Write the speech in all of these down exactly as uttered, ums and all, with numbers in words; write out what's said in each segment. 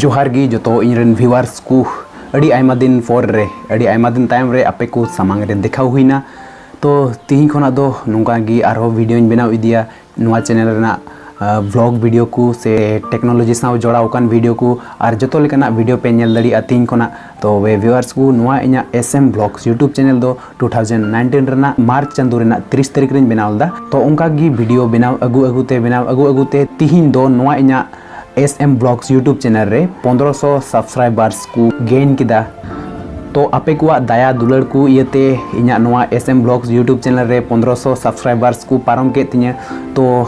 ᱡᱚᱦᱟᱨ ᱜᱮ ᱡᱚᱛᱚ ᱤᱧ ᱨᱮᱱ viewers ᱠᱚ᱾ ᱟᱹᱰᱤ ᱟᱭᱢᱟ ᱫᱤᱱ ᱯᱚᱨ ᱨᱮ, ᱟᱹᱰᱤ ᱟᱭᱢᱟ ᱫᱤᱱ ᱛᱟᱭᱚᱢ ᱨᱮ ᱟᱯᱮ ᱠᱚ ᱥᱟᱢᱟᱝ ᱨᱮ ᱫᱮᱠᱷᱟᱣ ᱦᱩᱭᱱᱟ᱾ ᱛᱚ ᱛᱤᱦᱤᱧ ᱠᱷᱚᱱᱟᱜ ᱫᱚ ᱱᱚᱝᱠᱟ ᱜᱮ ᱟᱨᱦᱚᱸ videoᱧ ᱵᱮᱱᱟᱣ ᱤᱫᱤᱭᱟ᱾ ᱱᱚᱣᱟ channel ᱨᱮᱱᱟᱜ vlog video ᱠᱚ ᱥᱮ technology ᱥᱟᱶ ᱡᱚᱲᱟᱣ ᱟᱠᱟᱱ video ᱠᱚ ᱟᱨ ᱡᱚᱛᱚ ᱞᱮᱠᱟᱱᱟᱜ video ᱯᱮ ᱧᱮᱞ ᱫᱟᱲᱮᱭᱟᱜᱼᱟ ᱛᱤᱦᱤᱧ ᱠᱷᱚᱱᱟᱜ᱾ ᱛᱚᱵᱮ viewers ᱠᱚ, ᱱᱚᱣᱟ ᱤᱧᱟᱹᱜ S M Vlogs YouTube channel ᱫᱚ two thousand nineteen ᱨᱮᱱᱟᱜ March ᱪᱟᱸᱫᱳ ᱨᱮᱱᱟᱜ ᱛᱤᱨᱤᱥ ᱛᱟᱹᱨᱤᱠᱷ ᱨᱮᱧ ᱵᱮᱱᱟᱣ ᱞᱮᱫᱟ᱾ ᱛᱚ ᱚᱱᱠᱟ ᱜᱮ video ᱵᱮᱱᱟᱣ ᱟᱹᱜᱩ ᱟᱹᱜᱩ ᱛᱮ, ᱵᱮᱱᱟᱣ ᱟᱹᱜᱩ ᱟᱹᱜᱩ ᱛᱮ ᱛᱤᱦᱤᱧ ᱫᱚ ᱱᱚᱣᱟ ᱤᱧᱟᱹᱜ S M Vlogs YouTube channel ᱨᱮ ᱯᱚᱱᱫᱽᱨᱚᱥᱚ subscribers ᱠᱚ gain ᱠᱮᱫᱟ᱾ ᱛᱚ ᱟᱯᱮ ᱠᱚᱣᱟᱜ ᱫᱟᱭᱟ ᱫᱩᱞᱟᱹᱲ ᱠᱚ ᱤᱭᱟᱹᱛᱮ ᱤᱧᱟᱹᱜ ᱱᱚᱣᱟ S M Vlogs YouTube channel ᱨᱮ ᱯᱚᱱᱫᱽᱨᱚᱥᱚ subscribers ᱠᱚ ᱯᱟᱨᱚᱢ ᱠᱮᱫ ᱛᱤᱧᱟᱹ᱾ ᱛᱚ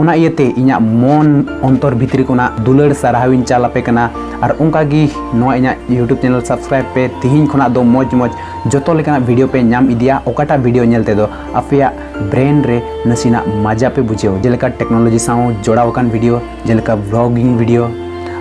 ᱚᱱᱟ ᱤᱭᱟᱹᱛᱮ ᱤᱧᱟᱹᱜ ᱢᱚᱱ ᱚᱱᱛᱚᱨ ᱵᱷᱤᱛᱨᱤ ᱠᱷᱚᱱᱟᱜ ᱫᱩᱞᱟᱹᱲ ᱥᱟᱨᱦᱟᱣᱤᱧ ᱪᱟᱞ ᱟᱯᱮ ᱠᱟᱱᱟ᱾ ᱟᱨ ᱚᱱᱠᱟ ᱜᱮ ᱱᱚᱣᱟ ᱤᱧᱟᱹᱜ YouTube channel subscribe ᱯᱮ᱾ ᱛᱤᱦᱤᱧ ᱠᱷᱚᱱᱟᱜ ᱫᱚ ᱢᱚᱡᱽ ᱢᱚᱡᱽ ᱡᱚᱛᱚ ᱞᱮᱠᱟᱱᱟᱜ video ᱯᱮ ᱧᱟᱢ ᱤᱫᱤᱭᱟ᱾ ᱚᱠᱟᱴᱟᱜ video ᱧᱮᱞ ᱛᱮᱫᱚ ᱟᱯᱮᱭᱟᱜ brain ᱨᱮ ᱱᱟᱥᱮᱱᱟᱜ ᱢᱟᱡᱟ ᱯᱮ ᱵᱩᱡᱷᱟᱹᱣ, ᱡᱮᱞᱮᱠᱟ technology ᱥᱟᱶ ᱡᱚᱲᱟᱣ ᱟᱠᱟᱱ video, ᱡᱮᱞᱮᱠᱟ vlogging video,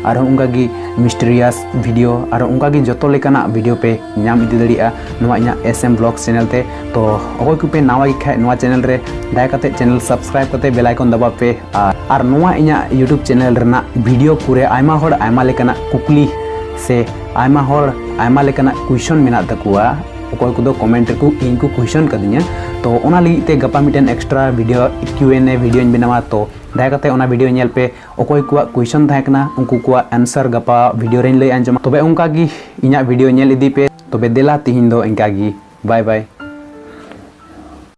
ᱟᱨᱦᱚᱸ ᱚᱱᱠᱟ ᱜᱮ mysterious video, ᱟᱨᱦᱚᱸ ᱚᱱᱠᱟ ᱜᱮ ᱡᱚᱛᱚ ᱞᱮᱠᱟᱱᱟᱜ video ᱯᱮ ᱧᱟᱢ ᱤᱫᱤ ᱫᱟᱲᱮᱭᱟᱜᱼᱟ ᱱᱚᱣᱟ ᱤᱧᱟᱹᱜ S M Vlogs channel ᱛᱮ᱾ ᱛᱚ ᱚᱠᱚᱭ ᱠᱚᱯᱮ ᱱᱟᱣᱟ ᱜᱮ ᱠᱷᱟᱡ ᱱᱚᱣᱟ channel ᱨᱮ, ᱫᱟᱭᱟ ᱠᱟᱛᱮ channel subscribe ᱠᱟᱛᱮ bell icon ᱫᱟᱵᱟᱣ ᱯᱮ᱾ ᱟᱨ, ᱟᱨ ᱱᱚᱣᱟ ᱤᱧᱟᱹᱜ YouTube channel ᱨᱮᱱᱟᱜ video ᱠᱚᱨᱮ ᱟᱭᱢᱟ ᱦᱚᱲ ᱟᱭᱢᱟ ᱞᱮᱠᱟᱱᱟᱜ ᱠᱩᱠᱞᱤ ᱥᱮ ᱟᱭᱢᱟ ᱦᱚᱲ ᱟᱭᱢᱟ ᱞᱮᱠᱟᱱᱟᱜ question ᱢᱮᱱᱟᱜ ᱛᱟᱠᱚᱣᱟ᱾ ᱚᱠᱚᱭ ᱠᱚᱫᱚ comment ᱨᱮᱠᱚ ᱤᱧ ᱠᱚ question ᱠᱟᱫᱤᱧᱟ᱾ ᱛᱚ ᱚᱱᱟ ᱞᱟᱹᱜᱤᱫ ᱛᱮ ᱜᱟᱯᱟ ᱢᱤᱫᱴᱮᱱ extra video, Q and A videoᱧ ᱵᱮᱱᱟᱣᱟ᱾ ᱛᱚ ᱫᱟᱭᱟ ᱠᱟᱛᱮ ᱚᱱᱟ video ᱧᱮᱞ ᱯᱮ᱾ ᱚᱠᱚᱭ ᱠᱚᱣᱟᱜ question ᱛᱟᱦᱮᱸ ᱠᱟᱱᱟ, ᱩᱱᱠᱩ ᱠᱚᱣᱟᱜ answer ᱜᱟᱯᱟ video ᱨᱮᱧ ᱞᱟᱹᱭ ᱟᱸᱡᱚᱢᱟ᱾ ᱛᱚᱵᱮ ᱚᱱᱠᱟ ᱜᱮ ᱤᱧᱟᱹᱜ video ᱧᱮᱞ ᱤᱫᱤ ᱯᱮ᱾ ᱛᱚᱵᱮ ᱫᱮᱞᱟ, ᱛᱤᱦᱤᱧ ᱫᱚ ᱤᱱᱠᱟ ᱜᱮ᱾ Bye bye᱾